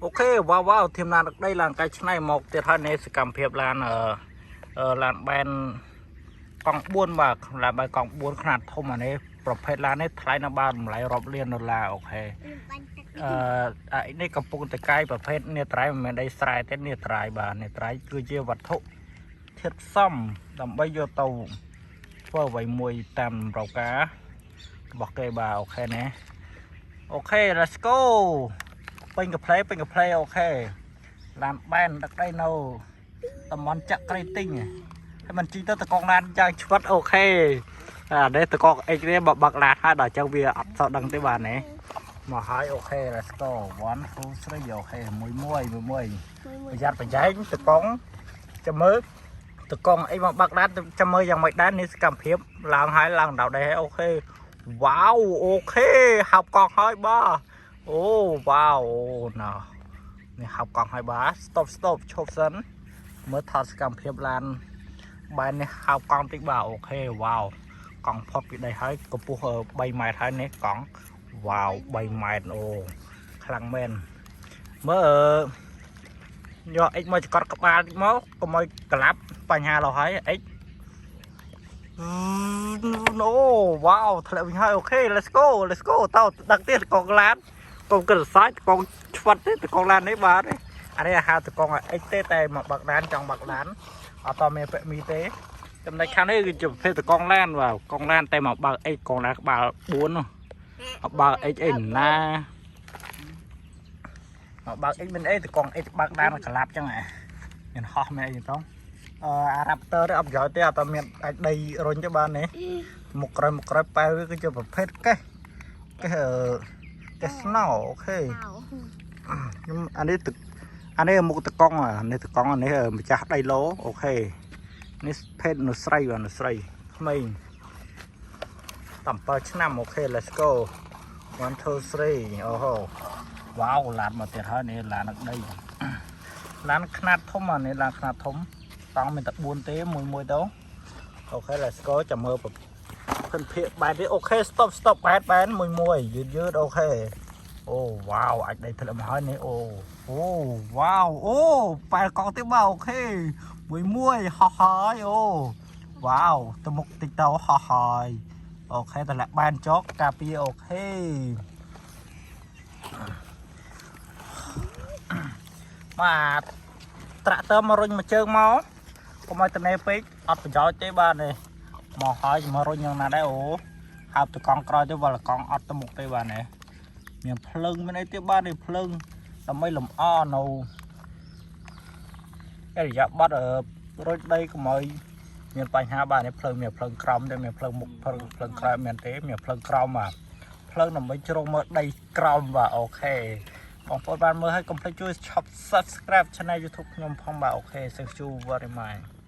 OK វ៉ាវវ៉ាវ team ឡានដឹកដីឡានកែច្នៃមកទៀតហើយនៃសកម្មភាពឡានអឺអឺឡានបែនកង់4បាទឡានបែនកង់4ខ្នាតធំអានេះប្រភេទឡាននេះថ្លៃនៅបាទតម្លៃរាប់លានដុល្លារ OK បាញ់ទឹក អានេះកំពុងតកាយប្រភេទនេត្រៃមិនមែនដីស្រែទេនេត្រៃបាទនេត្រៃគឺជាវត្ថុធាតុផ្សំដើម្បីយកទៅធ្វើអ្វីមួយតាមតម្រូវការរបស់គេបាទ OK ណា OK let's go ពេញកាផ្លេពេញកាផ្លេ OK ឡានបែនដឹកដីនៅតំបន់ចក្រីទិញហើយមិនជីទៅតកងឡានយ៉ាងឆ្វិត OK អានេះតកងអិចនេះបើបើកឡានហើយដល់អញ្ចឹងវាអត់សូវដឹងទេបាទណាមកហើយ OK let's go 1 2 3 OK មួយមួយមួយមួយប្រយ័ត្នប្រយែងតកងចាំមើលតកងអីមកបើកឡានចាំមើលយ៉ាងម៉េចដែរនេះសកម្មភាពឡើងហើយឡើងដល់ដែរ OK វ៉ាវ OK ហាប់កង់ហើយបាទអូវ៉ាវណ៎នេះហាប់កង់ហើយបាទ stop stop ឈប់សិនមើលថតសកម្មភាពឡានបែននេះហាប់កង់តិចបាទ OK វ៉ាវកង់ផុតពីដីហើយកម្ពស់3ម៉ែត្រហើយនេះកង់វ៉ាវ3ម៉ែត្រអូខ្លាំងមែនមើលយកអិចមកចកត់ក្បាលតិចមកកុំឲ្យកលាប់បញ្ហាឡើយហើយអិចអូវ៉ាវធ្លាក់វិញហើយ OK let's go let's go តោដឹកទៀតកងឡានកុំគិតសាច់កងឆ្វិតទេតកងឡាននេះបាទអានេះហៅតកងអិចទេតែមកបើកឡានចង់បើកឡានអត់តមានពាក់មីទេចំណែកខាងនេះគឺជាប្រភេទតកងឡានបាទកងឡានតែមកបើកអិចកងឡានក្បាល4នោះអត់បើកអិចអីណាមកបើកអិចមិនអីតកងអិចបើកឡានកលាប់ចឹងហ៎មានហោះមានអីចឹងទៅអឺអា Raptor នេះអត់ប្រយោជន៍ទេអត់មានអាចដីរុញទេបាទនេះមុខក្រោយមុខក្រោយប៉ែវាគឺជាប្រភេទកេះកេះអឺកេះស្នោ OK ខ្ញុំអានេះទឹកអានេះមុខតកង់អានេះតកង់អានេះម្ចាស់ដីឡូ OK នេះភេទនុស្រីបាទនុស្រីក្មេងតាម7ឆ្នាំ OK let's go 1 2 3អូហូវ៉ាវឡានមកទៀតហើយនេះឡានដឹកដីឡានខ្នាតធំអានេះឡានខ្នាតធំតង់មានតែ4ទេមួយមួយទៅ OK let's go ចាំមើលភិនភាកបែតនេះ OK stop stop បែតបែតមួយមួយយឺតយឺត OK អូវ៉ាវអាចដីធ្លាក់មកហើយនេះអូអូវ៉ាវអូប៉ែលកង់ទៀតបាទ OK មួយមួយហោះហើយអូវ៉ាវទៅមុខតិចទៅហោះហើយ OK តម្លាក់បានចកការពារ OK បាទត្រាក់ទ័រមករុញមួយជើងមកកុំឲ្យតនេពេកអត់ប្រយោជន៍ទេបាទនេះមកហើយមករុញយ៉ាងណាដែរអូហើបតកង់ក្រោយទៅវល់កង់អត់ទៅមុខទេបាទនេះមានភ្លើងមានអីទៀតបាទនេះភ្លើងដើម្បីលម្អនៅអរិយាប័ត្ររុញដីកុំឲ្យមានបញ្ហាបាទនេះភ្លើងមានភ្លើងក្រោមទេមានភ្លើងមុខភ្លើងភ្លើងក្រោយមានទេមានភ្លើងក្រោមបាទភ្លើងដើម្បីជ្រុងមើលដីក្រោមបាទ OK បងប្អូនបានមើលហើយកុំភ្លេចជួយ Subscribe Channel YouTube ខ្ញុំផងបាទ OK thank you very much.